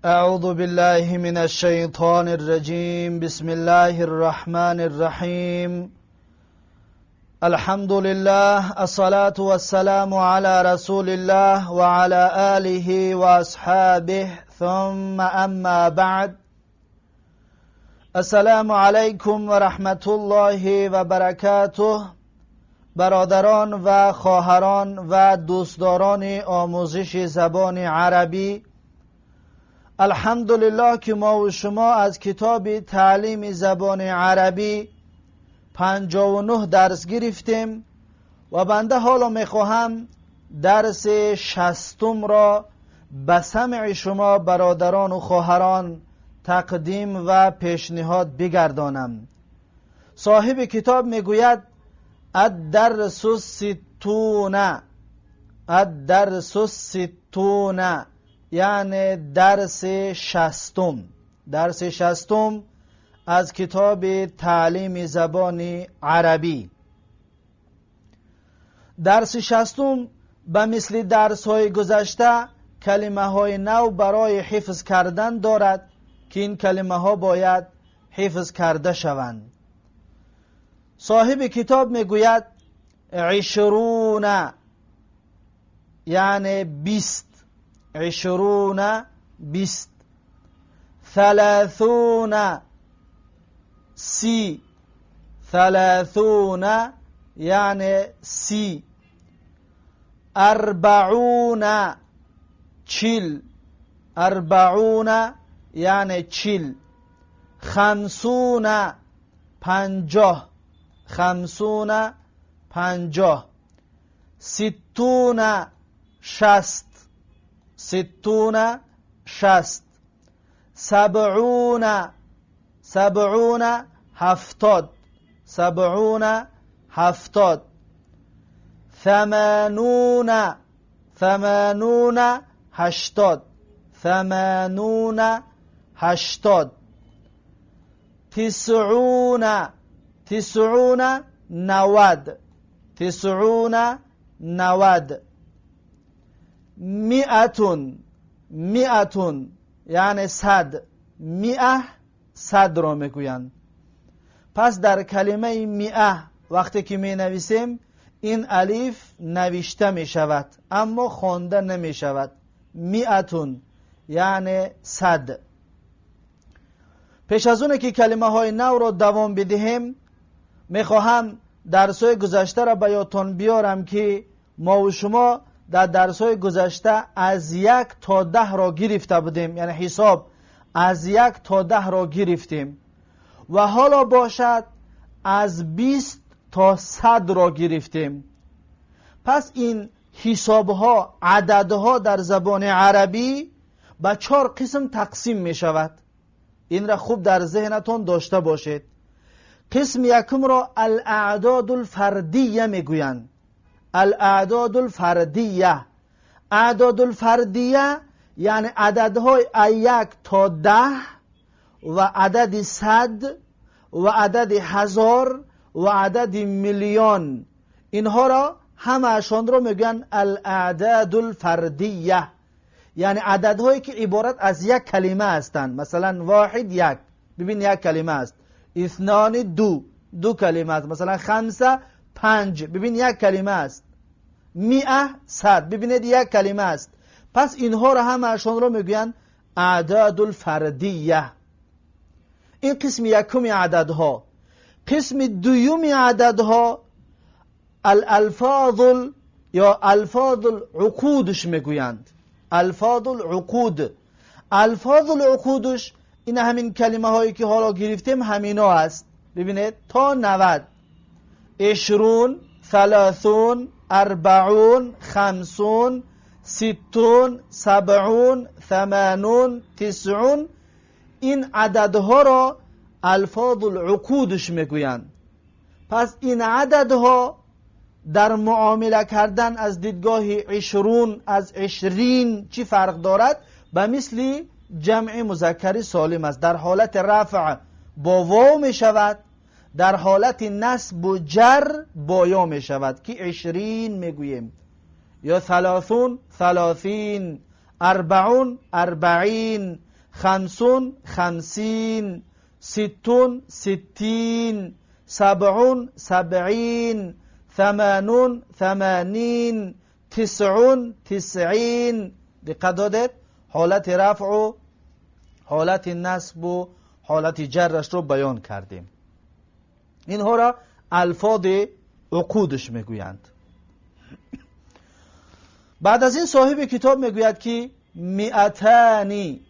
أعوذ بالله من الشيطان الرجيم. بسم الله الرحمن الرحيم. الحمد لله، الصلاة والسلام على رسول الله وعلى آله وأصحابه، ثم أما بعد. السلام علیکم و رحمت الله و برکاته. برادران و خواهران و دوستداران آموزش زبان عربی، الحمدلله که ما و شما از کتاب تعلیم زبان عربی 59 درس گرفتیم و بنده حالا میخواهم درس 60 را به سمع شما برادران و خواهران تقدیم و پیشنهاد بگردانم. صاحب کتاب میگوید: الدرس الستون، الدرس الستون، یعنی درس 60، درس 60 از کتاب تعلیم زبان عربی. درس 60 به مثل درس های گذشته کلمه های نو برای حفظ کردن دارد که این کلمه ها باید حفظ کرده شوند. صاحب کتاب میگوید: عشرون، یعنی 20، عشرون، 20، ثلاثون، 30، ثلاثون، یعنی 30، اربعون، 40، اربعون، یعنی 40، خمسون، 50، خمسون، 50، ستون، 60، ستون، 60، سبعون، سبعون، 70، سبعون، 70، ثمانون، ثمانون، 80، ثمانون، 80، تسعون، تسعون، 90، تسعون، 90، مئة، مئة، یعنی 100. مئة، 100 را میگویند. پس در کلمه مئة وقتی که می نویسیم، این الف نوشته می شود اما خوانده نمی شود. مئة، یعنی 100. پیش از اونه که کلمه های نو را دوام بدهیم، میخواهم درس های گذشته را به یادتان بیارم که ما و شما در درس های گذشته از 1 تا 10 را گرفته بودیم، یعنی حساب از 1 تا 10 را گرفتیم و حالا باشد از 20 تا 100 را گرفتیم. پس این حساب ها، عددها در زبان عربی به 4 قسم تقسیم می شود. این را خوب در ذهنتان داشته باشید. قسم یکم را الاعداد الفردیه میگویند. الاعداد الفردیه، اعداد الفردیه یعنی عددهای 1 تا 10 و عدد 100 و عدد 1000 و عدد میلیون. اینها را همه‌شان را میگن الاعداد الفردیه، یعنی عددهایی که عبارت از یک کلمه هستند. مثلا واحد، یک، ببین، یک کلمه است. اثنان، دو، دو کلمه است. مثلا خمسه، پنج، ببین، یک کلمه است. مئة، 100، ببینید، یک کلمه است. پس اینها را همه‌شان را میگویند اعداد الفردیه. این قسم یکم عددها. قسم دوم عددها الالفاظ یا الفاظ العقودش میگویند. الفاظ العقود، الفاظ العقودش این همین کلمه هایی که حالا گرفتیم، همینا است. ببینید، تا 90: عشرون، ثلاثون، اربعون، خمسون، ستون، سبعون، ثمانون، تسعون. این عددها را الفاظ العقودش میگویند. پس این عددها در معامله کردن از دیدگاه عشرون از عشرین چی فرق دارد؟ به مثل جمع مذکر سالم است. در حالت رفع با واو می شود، در حالت نصب و جر با یا می شود که عشرین میگوییم یا ثلاثون، ثلاثین، اربعون، اربعین. خمسون خمسین، ستون ستین، سبعون سبعین، ثمانون ثمانین، تسعون تسعین. دقت دادید؟ حالت رفع و حالت نصب و حالت جرش رو بیان کردیم. اینها را الفاظ عقودش میگویند. بعد از این صاحب کتاب میگوید که مئتانی،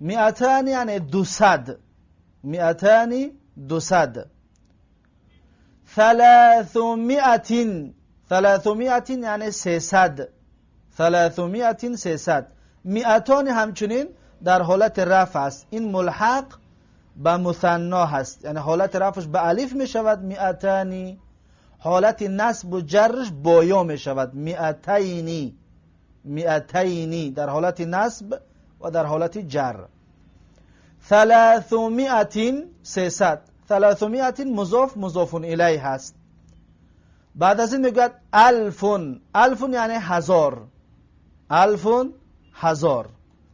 مئتانی یعنی 200، مئتانی 200، ثلاثمئة، ثلاثمئة یعنی 300، ثلاثمئة 300. مئتان همچنین در حالت رفع است، این ملحق به مثنا هست، یعنی حالت رفعش به الف می شود مئتانی، حالت نصب و جرش با یا می شود مئتینی، مئتینی در حالت نصب و در حالت جر. ثلاثمئة 300، ثلاثمئة مضاف مضاف الیه هست. بعد از این میگوید الفون، الفون یعنی 1000، الفون 1000.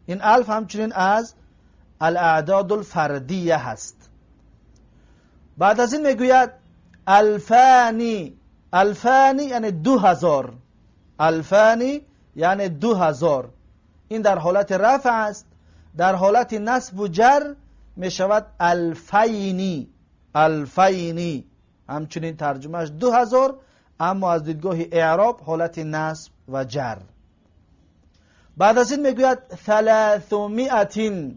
این الف همچنین از الاعداد الفردیه هست. بعد از این میگوید الفانی، الفانی یعنی 2000، الفانی یعنی 2000. این در حالت رفع است. در حالت نصب و جر می شود الفینی، الفینی همچنین ترجمهش 2000، اما از دیدگاه اعراب حالت نصب و جر. بعد از این میگوید ثلاثمئة،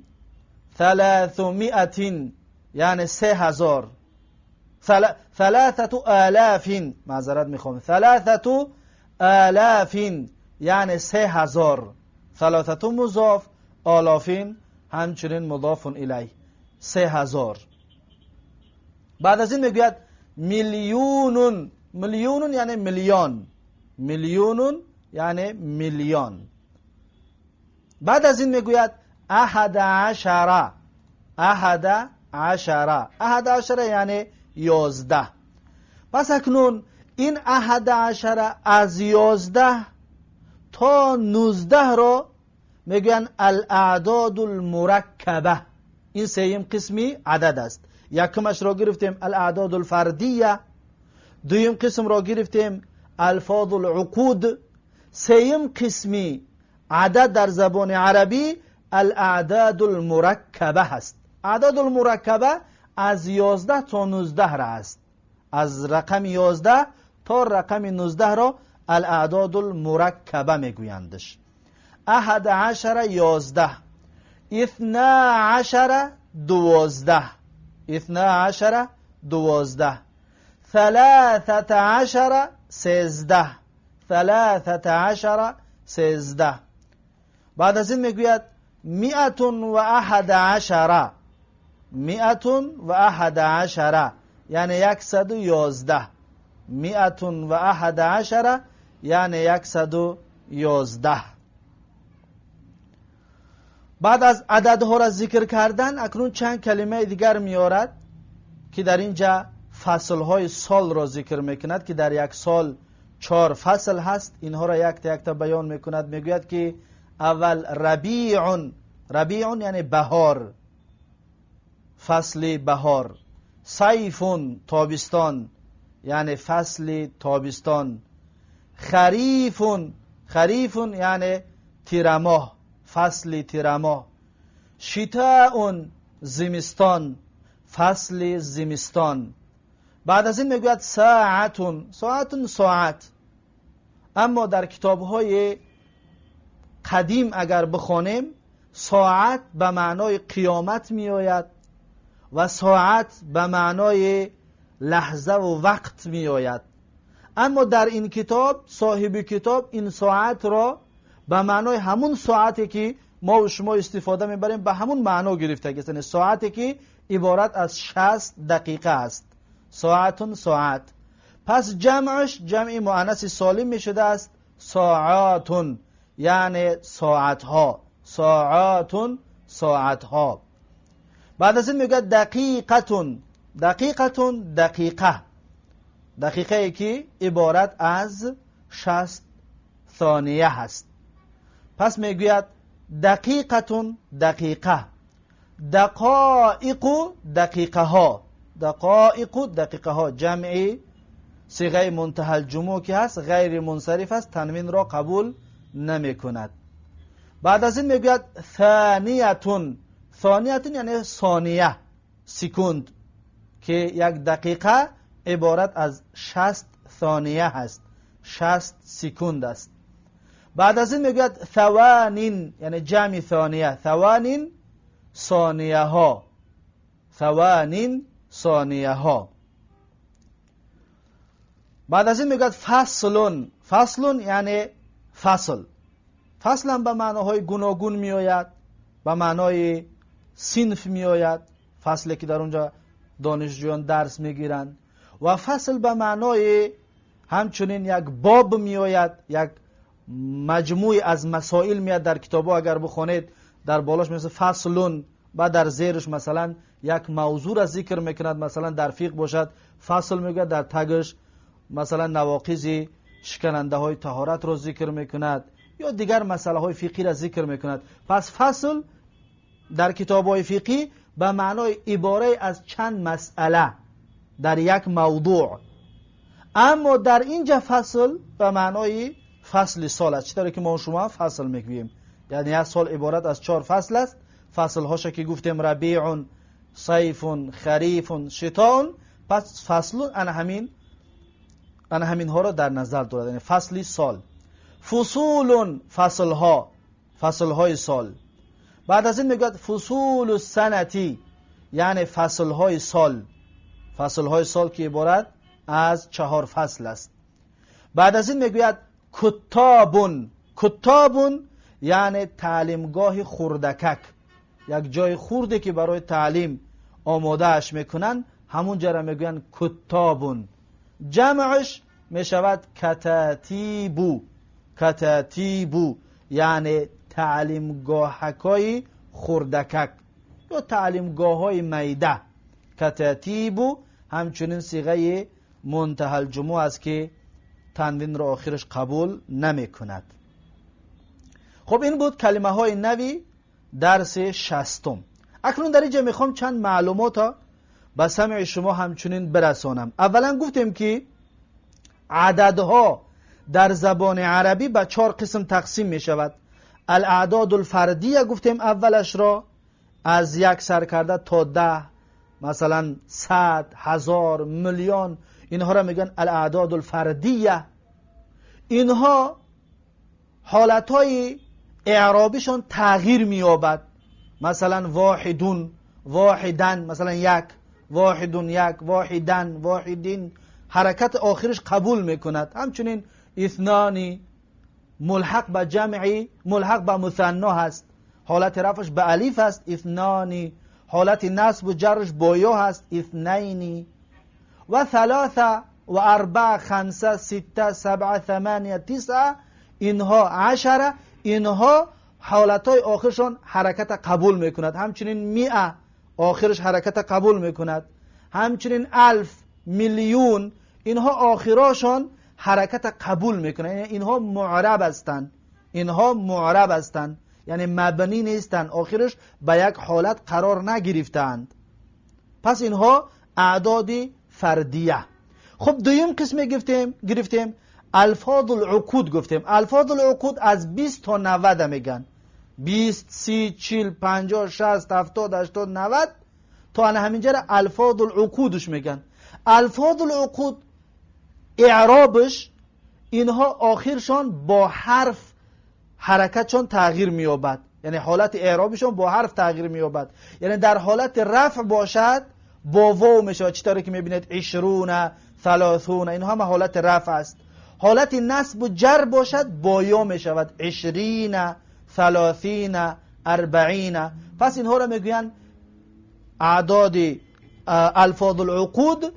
ثلاثمئة یعنی 3000، ثلاثة آلاف، معذرت میخوام، ثلاثة آلاف یعنی 3000، ثلاثة مضاف، آلافین همچنین مضاف الیه، 3000. بعد از این میگوید میلیون، میلیون یعنی میلیون، میلیون یعنی میلیون. بعد از این میگوید احد عشره، احد عشره، احد عشره یعنی 11. پس اکنون این احد عشره از 11 تا 19 را میگوین الاعداد المرکبه. این سیم قسمی عدد است. یکمش را گرفتیم الاعداد الفردیه، دویم قسم را گرفتیم الفاظ العقود، سیم قسمی عدد در زبان عربی الاعداد المرکبه هست. اعداد المرکبه از 11 تا 19 را است. از رقم 11 تا رقم 19 را الاعداد المرکبه میگویندش. احد عشر 11، اثنا عشر 12، اثنا عشر 12، ثلاثة عشر 13، ثلاثة عشر 13. بعد از این میگوید مئة و احد عشر، مئة و احد عشر یعنی 111، مئة و احد عشر یعنی 111. بعد از عددها را ذکر کردن اکنون چند کلمه دیگر میارد که در اینجا فصلهای سال را ذکر میکند که در یک سال 4 فصل هست. اینها را یک تا یک تا بیان میکند. میگوید که اول ربیع، ربیع یعنی بهار، فصل بهار. صیف تابستان یعنی فصل تابستان. خریف، خریف یعنی تیرماه، فصل تیرماه. شتاء زمستان، فصل زمستان. بعد از این میگوید ساعت، ساعت ساعت. اما در کتاب‌های قدیم اگر بخوانیم ساعت به معنای قیامت میآید و ساعت به معنای لحظه و وقت میآید. اما در این کتاب صاحب کتاب این ساعت را به معنای همون ساعتی که ما و شما استفاده میبریم به همون معنا گرفته، یعنی ساعتی که عبارت از 60 دقیقه است. ساعتون ساعت. پس جمعش جمع مؤنث سالم میشده است ساعاتون یعنی ساعتها، ساعاتون ساعتها. بعد از این میگه دقیقتون، دقیقتون دقیقه، دقیقه ای که عبارت از 60 ثانیه هست. پس میگوید دقیقتون دقیقه، دقایق دقیقه ها، دقایق دقیقه ها جمعی صیغه منتهی الجموع که هست غیر منصرف است، تنوین را قبول نمی کند. بعد از این میگوید ثانیتون. ثانیتون یعنی ثانیه، سکوند، که یک دقیقه عبارت از 60 ثانیه هست، 60 سکوند است. بعد از این میگوید ثوانین یعنی جمع ثانیه، ثوانین ثانیه ها، ثوانین ثانیه ها. بعد از این میگوید فصلون. فصلون یعنی فصل. فصل هم به معناهای گوناگون میآید، به معنای صنف میآید، فصلی که در اونجا دانشجویان درس میگیرند، و فصل به معنای همچنین یک باب میآید، یک مجموعی از مسائل میاد. در کتاب‌ها اگر بخونید در بالاش مثل فصلون، بعد در زیرش مثلا یک موضوع را ذکر میکند، مثلا در فقه باشد فصل میگه، در تگش مثلا نواقض شکننده های طهارت را ذکر میکند یا دیگر مسئله های فقهی را ذکر میکند. پس فصل در کتاب های فقهی به معنای عباره از چند مسئله در یک موضوع، اما در اینجا فصل به معنای فصل سال است، چطوری که ما شما فصل میگوییم، یعنی یک سال عبارت از 4 فصل است. فصل هاشا که گفتیم ربیع، صیف، خریف، شتاء، پس فصل انا همین ها را در نظر دارد، یعنی فصل سال. فصول فصل ها، فصل های سال. بعد از این میگوید فصول السنتی یعنی فصل های سال، فصل های سال که عبارت از 4 فصل است. بعد از این میگوید کتابون. کتابون یعنی تعلیمگاه خردکک، یک جای خورده که برای تعلیم آماده اش میکنن، همونجا را میگوین کتابون. جمعش میشود کتاتیبو. کتاتیبو یعنی تعلیمگاهکای خردکک یا تعلیمگاه های میده. کتاتیبو همچنین صیغه منتهی الجموع است که تنوین را آخرش قبول نمی کند. خب این بود کلمه های نوی درس 60. اکنون در اینجا میخوام چند معلومات به سمع شما همچنین برسانم. اولا گفتیم که عددها در زبان عربی به 4 قسم تقسیم می شود. الاعداد الفردیه گفتیم اولش را از 1 سر کرده تا 10، مثلا 100، 1000، میلیون، اینها را میگن الاعداد الفردیه. اینها حالتهای اعرابیشان تغییر مییابد، مثلا واحدون، واحدن، مثلا 1، واحدون 1، واحدن، واحدین، حرکت آخرش قبول میکند. همچنین اثنانی ملحق به جمعی، ملحق به مثنا هست، حالت رفعش به الیف هست اثنانی، حالت نصب و جرش با یا هست اثنینی، و ثلاثه و اربع، خمسه، سته، سبعه، ثمانیه، تسعه، اینها عشره، اینها حالتهای آخرشان حرکت قبول میکند. همچنین میئه آخرش حرکت قبول میکند. همچنین الف، میلیون، اینها آخراشان حرکت قبول میکنند، یعنی اینها معرب هستند، اینها معرب هستند، یعنی مبنی نیستند، آخرش به یک حالت قرار نگرفتند. پس اینها اعداد فردیه. خب دویم قسم گرفتیم الفاظ العقود گفتیم. الفاظ العقود از 20 تا 90 میگن، 20، 30، 40، 50، 60، 70، 80، 90 تا همینجا را الفاظ العقودش میگن. الفاظ العقود اعرابش اینها آخرشان با حرف حرکتشان تغییر مییابد، یعنی حالت اعرابشان با حرف تغییر مییابد، یعنی در حالت رفع باشد با واو میشود، چطوری که میبینید 20، 30، اینها همه حالت رفع است. حالت نصب و جر باشد با یا میشود 20، 30، 40. پس اینها را میگویند اعداد الفاظ العقود.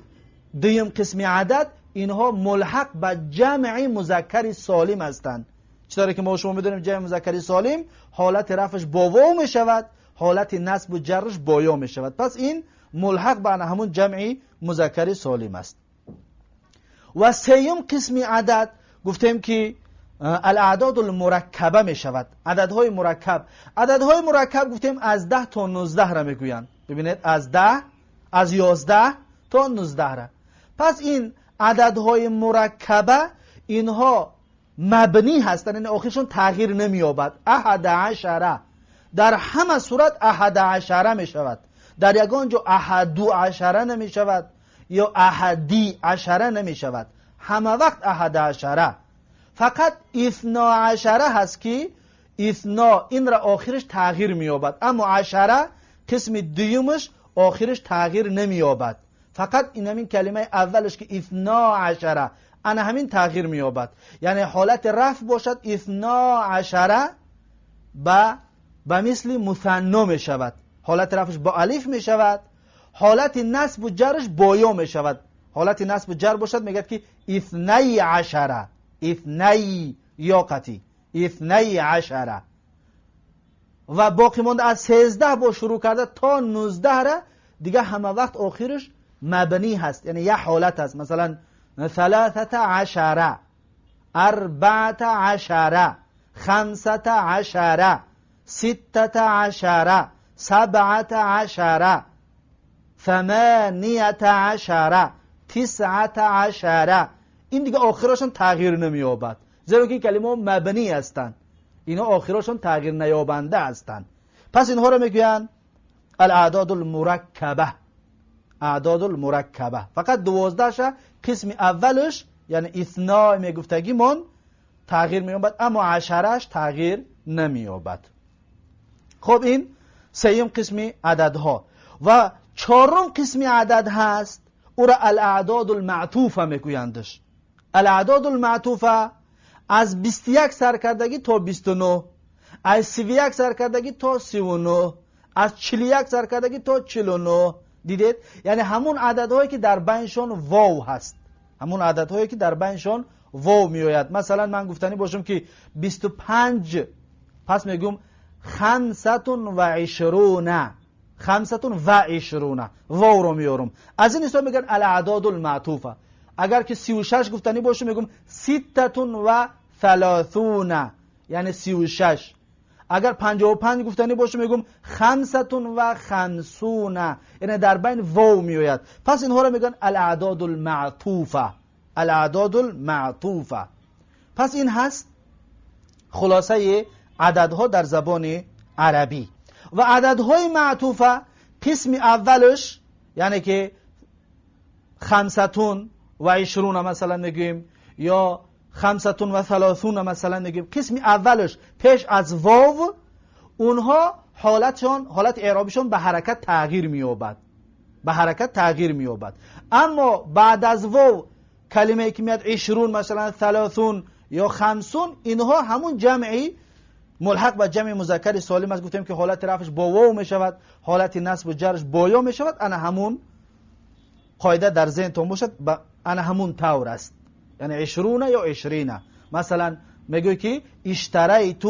دویم قسم عدد اینها ملحق به جمع مذکر سالم هستند، چطوری که ما شما میدونیم جمع مذکر سالم حالت رفعش با واو میشود، حالت نصب و جرش با یا میشود. پس این ملحق به همون جمع مذکر سالم است. و سیم قسم عدد گفتیم که الاعداد المرکبه می شود. عددهای مرکب. عددهای مرکب گفتیم از 10 تا 19 را میگویند. ببینید از 10، از 11 تا 19 را. پس این عددهای مرکبه اینها مبنی هستند، یعنی آخرشون تغییر نمییابد. احد عشره در همه صورت احد عشره می شود. در یگان جا احدو عشره نمی شود یا احدی عشره نمی شود. همه وقت احد عشره. فقط اثنا عشره هست که اثنا این را آخرش تغییر مییابد، اما عشره قسم دیومش آخرش تغییر نمییابد. فقط این همین کلمه اولش که اثنا عشره انا همین تغییر مییابد، یعنی حالت رفع باشد اثنا عشره به مثل مثنا میشود، حالت رفعش با الف میشود، حالت نصب و جرش با یا میشود. حالت نصب و جر باشد میگد که اثنی عشره، اثنی یا قطی اثنی عشره، و باقی مانده از 13 با شروع کرده تا 19 را دیگه همه وقت آخرش مبنی هست، یعنی یه حالت هست. مثلا ثلاثة عشره، اربعة عشره، خمسة عشره، ستة عشره، سبعة عشره، ثمانية عشره، تسعة عشره. این دیگه آخرشون تغییر نمییابد، زیرا که این کلمه مبنی هستند، اینا آخرشون تغییر نیابنده هستند. پس اینها رو میگویند الاعداد المرکبه. اعداد المرکبه فقط 12 شه قسم اولش یعنی اثنا میگفتگیمون تغییر مییابد، اما عشرش تغییر نمییابد. خب این سیم قسم عددها. و چهارم قسم عدد هست، او را الاعداد المعطوفه میگویندش. الاعداد المعطوفه از 21 سرکردگی تا 29، از 31 سرکردگی تا 39، از 41 سرکردگی تا 49. دیدید؟ یعنی همون عددهایی که در بینشون واو هست، همون عددهایی که در بینشون واو میآید. مثلا من گفتنی باشم که 25، پس میگم 25، 25 واو رو میارم. از این حساب میگن الاعداد المعطوفه. اگر که 36 گفتنی باشه میگم 36، یعنی 36. اگر 55 گفتنی باشه میگم 55، یعنی در بین واو میآید. پس اینها رو میگن الاعداد المعطوفه. الاعداد المعطوفه. پس این هست خلاصه عددها در زبان عربی. و عددهای معطوفه قسم اولش یعنی که 25 مثلا میگیم یا 35 مثلا میگیم، قسم اولش پیش از واو اونها حالتشون، حالت اعرابیشون به حرکت تغییر مییابد، به حرکت تغییر مییابد. اما بعد از واو کلمه که میاد 20 مثلا 30 یا 50، اینها همون جمعی ملحق به جمع مذکر سالم است. گفتیم که حالت رفعش با واو میشود، حالت نصب و جرش با یا میشود. انا همون قاعده در ذهنتون باشد، انا همون طور است، یعنی 20 یا 20. مثلا میگوی که اشتریت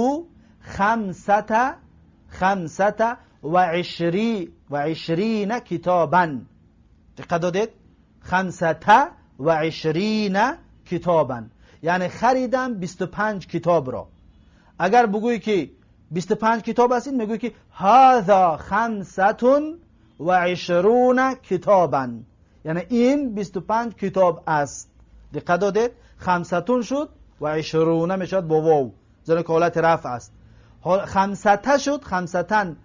25 کتابا. دقت دادید؟ 25 کتابا، یعنی خریدم 25 کتاب را. اگر بگویی که 25 کتاب است، این میگویی که هذا 25 کتابا، یعنی این 25 کتاب است. دقت دادید؟ 5 شد و 20 میشد با واو، زیرا که حالت رفع است. 5 شد، 25،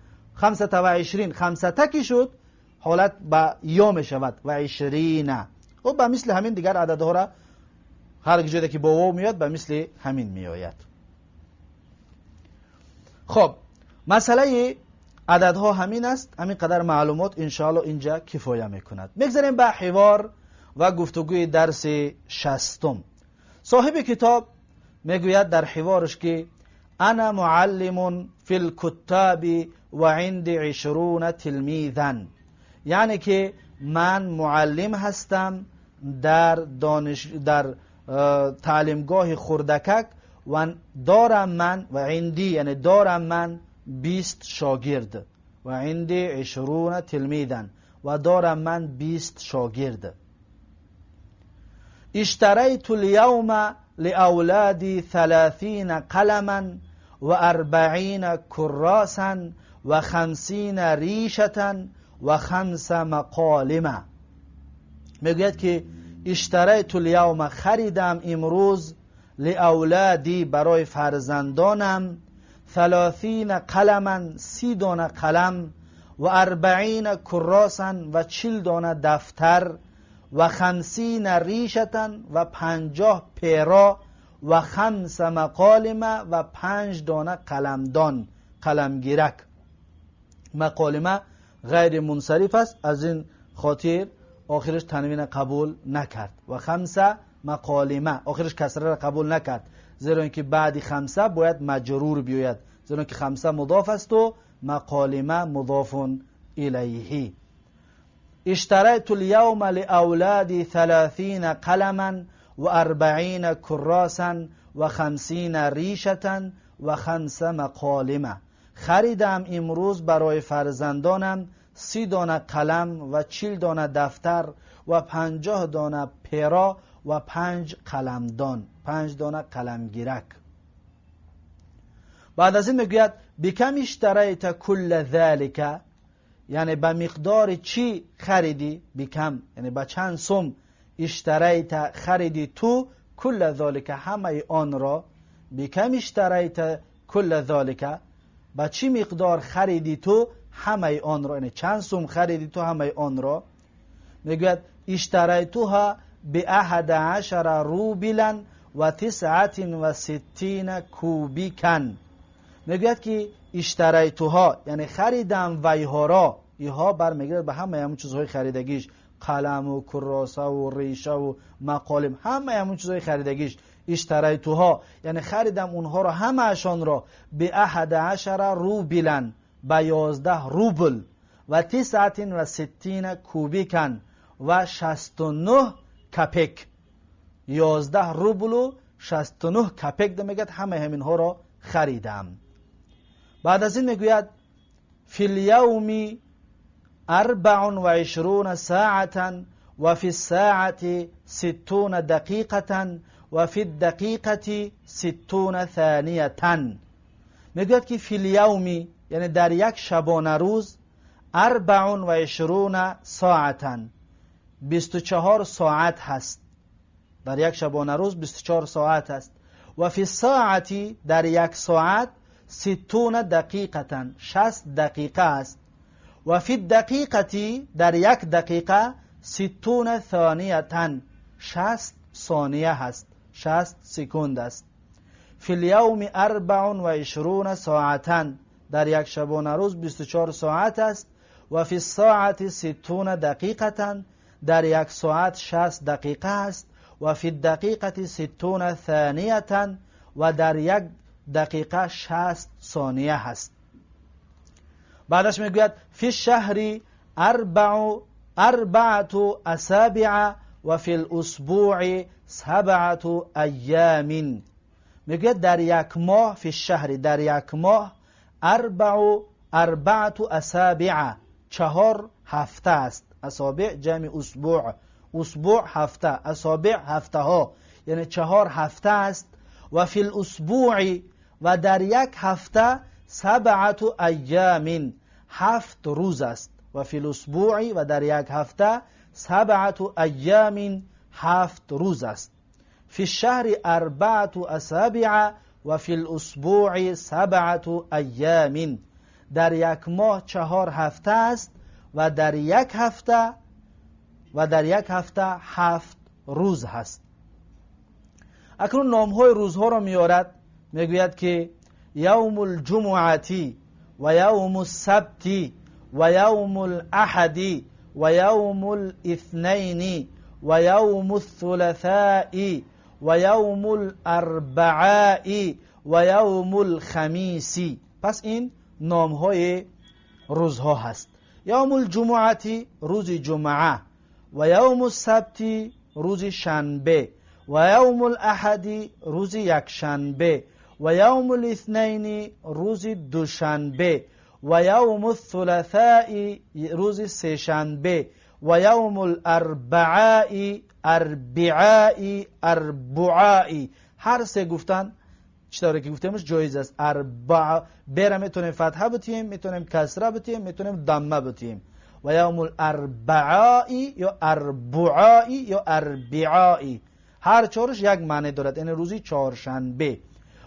5 که شد حالت با یا میشود و 20. و به مثل همین دیگر عددها را هر جایی که با واو میاد به مثل همین میآید. خب مسئله عددها همین است. همین قدر معلومات انشاءالله اینجا کفایه میکند. میگذاریم به حوار و گفتگوی درس 60. صاحب کتاب میگوید در حوارش که انا معلم فی الکتاب و عندي 20 تلمیذا، یعنی که من معلم هستم در دانش در تعلیمگاه خردکک و دارم من و عندی یعنی دارم من 20 شاگرد و عندي 20 تلمیذا و دارم من 20 شاگرد. اشتریت اليوم لأولادي 30 قلما و40 كراسا و50 ریشة و5 مقالمه. میگوید که اشتریت الیوم، خریدم امروز، لأولادی برای فرزندانم، 30 قلما 30 دانه قلم، و40 کراسا و 40 دانه دفتر، و50 ریشة و 50 پیرا، و5 مقالمه و 5 دانه قلمدان، قلمگیرک. مقالمه غیر منصرف است، از این خاطر آخرش تنوین قبول نکرد. و5 مقالمه آخرش کسره را قبول نکرد، زیرا اینکه بعد خمسه باید مجرور بیاید، زیرا اینکه خمسه مضاف است و مقالمه مضاف الیه. اشتریت اليوم لأولادي 30 قلما و40 كراسا و50 ریشة و5 مقالمه. خریدم امروز برای فرزندانم 30 دانه قلم و 40 دانه دفتر و 50 دانه پیرا و 5 قلمدان، 5 دانه قلمگیرک. بعد از این میگوید بکم اشتریت کل ذلک، یعنی به مقدار چی خریدی؟ بکم یعنی به چند سوم، اشتریت خریدی تو، کل ذلک همه آن را. بکم اشتریت کل ذلک، به چی مقدار خریدی تو همه آن را، یعنی چند سوم خریدی تو همه آن را؟ میگوید اشتریتها ب11 روبلا و69 کوبیکن. میگوید که اشتریتها یعنی خریدم ویها را، ایها برمیگرد به همه همون چیزهای خریدگیش، قلم و کراسه و ریشه و مقالم، همه همون چیزهای خریدگیش. اشتریتها یعنی خریدم اونها را، همه‌شان را، ب11 روبلا به 11 روبل و 69 کوبیکن و 69 کپک. 11 روبل و 69 کپک میگد همه همینها را خریدم. بعد از این میگوید فی الیوم 24 ساعة و فی الساعة 60 دقیقة و فی الدقیقة 60 ثانیة. میگوید که فی الیوم یعنی در یک شبانه روز 24 ساعة 24 ساعت هست، در یک شبانه روز 24 ساعت هست. و فی الساعة در یک ساعت 60 دقیقة 60 دقیقه است. و فی الدقیقة در یک دقیقه 60 ثانیة 60 ثانیه هست، 60 سکند است. فی الیوم 24 ساعة در یک شبانه روز 24 ساعت است. و فی الساعة 60 دقیقة در یک ساعت 60 دقیقه است. و فی الدقیقة 60 ثانیة و در یک دقیقه 60 ثانیه هست. بعدش میگوید فی الشهر 4 اسابع و فی الاسبوع 7 ایام. میگوید در یک ماه، فی الشهر در یک ماه، 4 اسابع 4 هفته است. اسابع جمع اسبوع، اسبوع هفته، اسابع هفته ها، یعنی 4 هفته است. و فی الاسبوع و در یک هفته 7 ایام 7 روز است. و فی الاسبوع و در یک هفته 7 ایام 7 روز است. فی الشهر 4 اسابع و فی الاسبوع 7 ایام. در یک ماه 4 هفته است و در یک هفته 7 روز هست. اکنون نامهای روزها را میارد، میگوید که یوم الجمعة و یوم السبت و یوم الاحد و یوم الاثنین و یوم الثلاثاء و یوم الاربعاء و یوم الخمیس. پس این نامهای روزها هست. یوم الجمعة روز جمعه، و یوم السبت روز شنبه، و یوم الاحد روز یکشنبه، و یوم الاثنین روز دوشنبه، و یوم الثلاثاء روز سه‌شنبه، و یوم الاربعاء اربعاء اربعاء. ҳар се гуфтан чӣ тавре ки гуфтемш ҷоиз аст. Арбаа бера метавонем фатҳа битиҳем, метавонем касра битиҳем, метавонем дамма битиҳем. Ва явму ларбаои ё арбуои ё арбиои, ҳар чорш як маъне дорад, яъне рӯзи чоршанбе.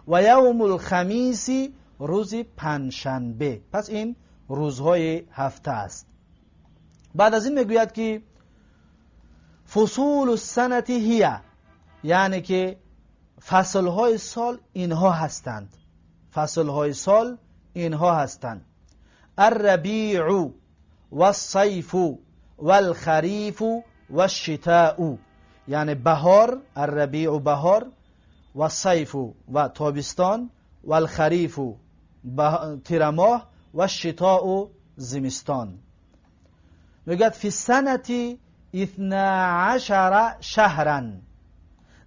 Ва явму лхамиси, рӯзи панҷшанбе. Пас ин рӯзҳои ҳафта аст. Баъд аз ин мегӯяд ки фусулу санати ҳия, яъне ки фаслҳои сол инҳо ҳастанд. Фаслҳои сол инҳо ҳастанд: الربيع والصيف والخريف والشتاء, яъне баҳор, الربيع баҳор, والصيف ва тобистон, والخريف тирамоҳ, والشتاء зимистон. Мегӯяд: في السنة 12 شهرا,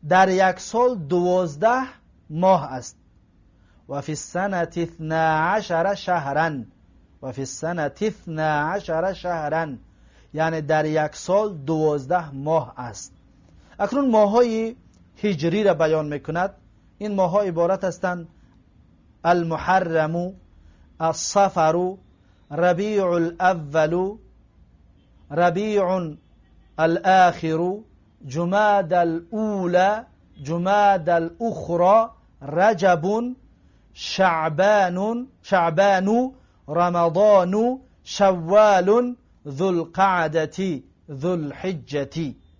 дар як сол 12 моҳ аст. وفي السنة 12 شهرا, وفي السنة 12 شهرا, яъне дар як сол 12 моҳ аст. Акнун моҳҳои ҳиҷриро баён мекунад. Ин моҳҳо иборат ҳастанд: المحرم, الصفر, ربيع الأول, ربيع الآخر, جمادى الأولى, جمادى الأخرى, رجب, شعبان, شعبان, رمضان, شوال, ذو القعدة, ذو الحجة.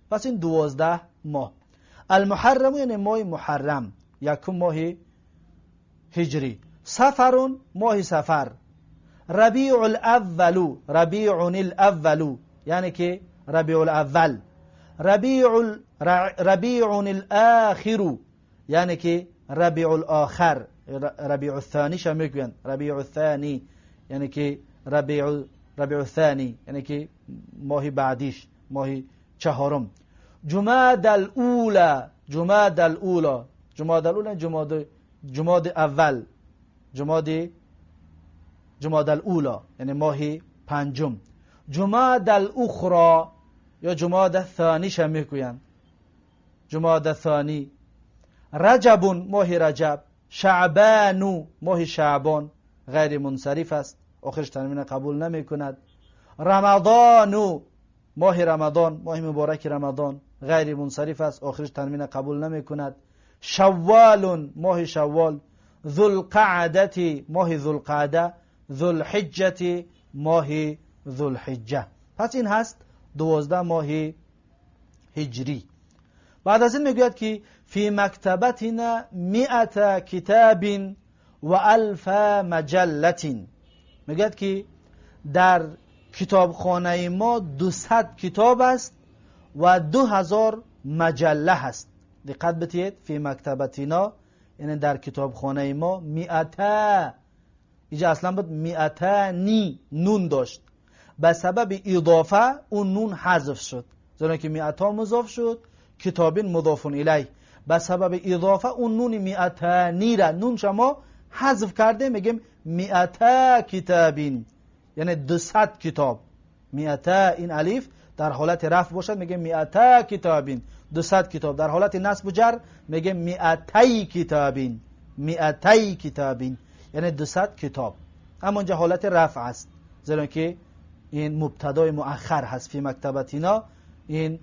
Пас ин 12 моҳ. المحرم яъне моҳи муҳаррам, якум моҳи ҳиҷрӣ. صفر моҳи сафар. ربيع الأول, ربيع الأول, яъне ки ربيع الأول. ربيع الآخر, яъне ки ربيع الآخر, ربيع الثاني ша мегӯянд, ربيع الثاني, яъне ки ربيع الثاني, яъне ки моҳи баъдиш, моҳи чаҳорум. جمادى الأولى, جمادى الأولى, جمادى الأولى, جمادى اول, جمادى الأولى, یعنی ماهی پنجم. جمادى الأخرى یا جمادى الثاني ش میگویند, جمادى الثاني. رجب ماه رجب. شعبان ماه شعبان، غیر منصرف است، آخرش تنوین قبول نمی کند. رمضان ماه رمضان، ماه مبارک رمضان، غیر منصرف است، آخرش تنوین قبول نمی کند. شوال ماه شوال. ذو القعدة ماه ذوالقعده. ذو الحجة ماه ذوالحجه. پس این هست 12 ماه هجری. بعد از این میگوید که في مكتبتنا 100 كتاب و 1000 مجلة. میگوید که در کتابخانه ما 200 کتاب است و 2000 مجله هست. دقت بتید، في مكتبتنا یعنی در کتابخانه ما. مئتا اینجا اصلا بود مئتانی، نون داشت، به سبب اضافه اون نون حذف شد، زیرا که مئتا مضاف شد، كتاب مضاف الیه. به سبب اضافه اون نون مئتانی را، نون شما حذف کرده، میگیم مئتا کتاب، یعنی 200 کتاب. مئتا، این الف در حالت رفع باشد میگه مئتا کتاب، 200 کتاب. در حالت نصب و جر میگه مئتی کتاب، مئتی کتاب، یعنی 200 کتاب. اما اینجا حالت رفع است، زیرا که این مبتدای مؤخر هست. في مكتبتنا این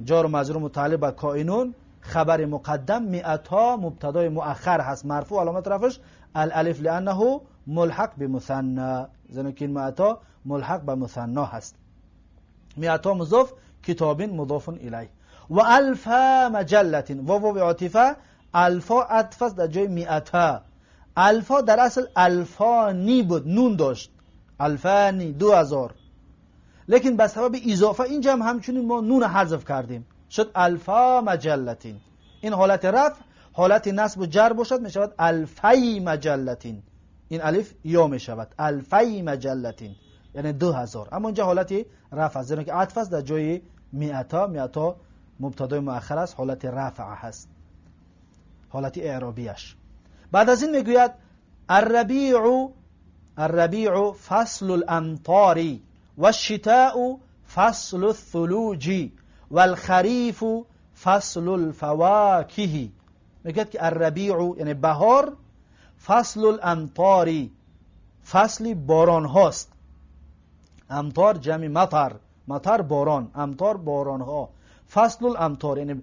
جار و مجرور متعلق به کائنون، خبر مقدم، مئتا مبتدای مؤخر هست، مرفوع، علامت رفعش الالف لانه ملحق بمثنى، زیرا که این مئتا ملحق به مثنا هست. مئتا مضاف، کتاب مضاف الیه. و ألفا مجلة، واو واو عاطفه، ألفا عطف است در جای مئتا. ألفا در اصل ألفانی بود، نون داشت، ألفانی، 2000، لیکن به سبب اضافه اینجا هم همچنین ما نون حذف کردیم، شد ألفا مجلة. این حالت رفع. حالت نصب و جر باشد می شود ألفی مجلة، این الف یا می شود، ألفی مجلة یعنی 2000. اما اینجا حالت رفع است، زیرا که عطف است در جای مئتا. مئتا مبتدای مؤخر است، حالت رفع هست، حالت اعرابیش. بعد از این میگوید: الربيع الربيع فصل الامطار والشتاء فصل الثلوج والخريف فصل الفواكه. میگه که الربیع یعنی بهار، فصل الامطار، فصل باران هاست. امطار جمع مطر، مطر باران، امطار باران ها. فصل الامطار یعنی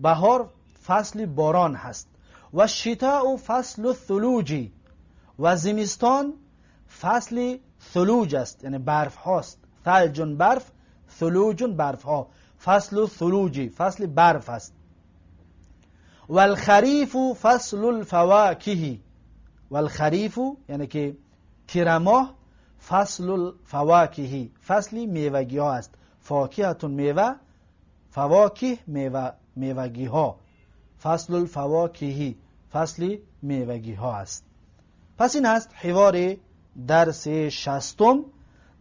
بهار فصل باران هست. و الشتاء فصل الثلوج، و زمستان فصل ثلوج است، یعنی برف هاست. ثلج برف، ثلوج برف ها، فصل الثلوج فصل برف است. و الخریف فصل الفواکه، و الخریف یعنی که تیرماه، فصل الفواکه فصل میوگی ها است. فاکهتون میوه، فواکه میوه، میوگی ها، فصل الفواکه فصل میوگی ها است. پس این است حوار درس شستم.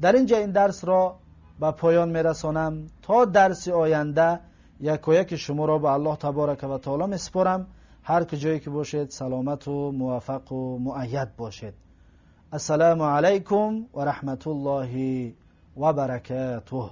در اینجا این درس را به پایان میرسانم. تا درس آینده یک و یک شما را به الله تبارک و تعالی میسپارم. هر کجایی که باشید سلامت و موفق و مؤید باشید. السلام علیکم و رحمت الله و برکاته.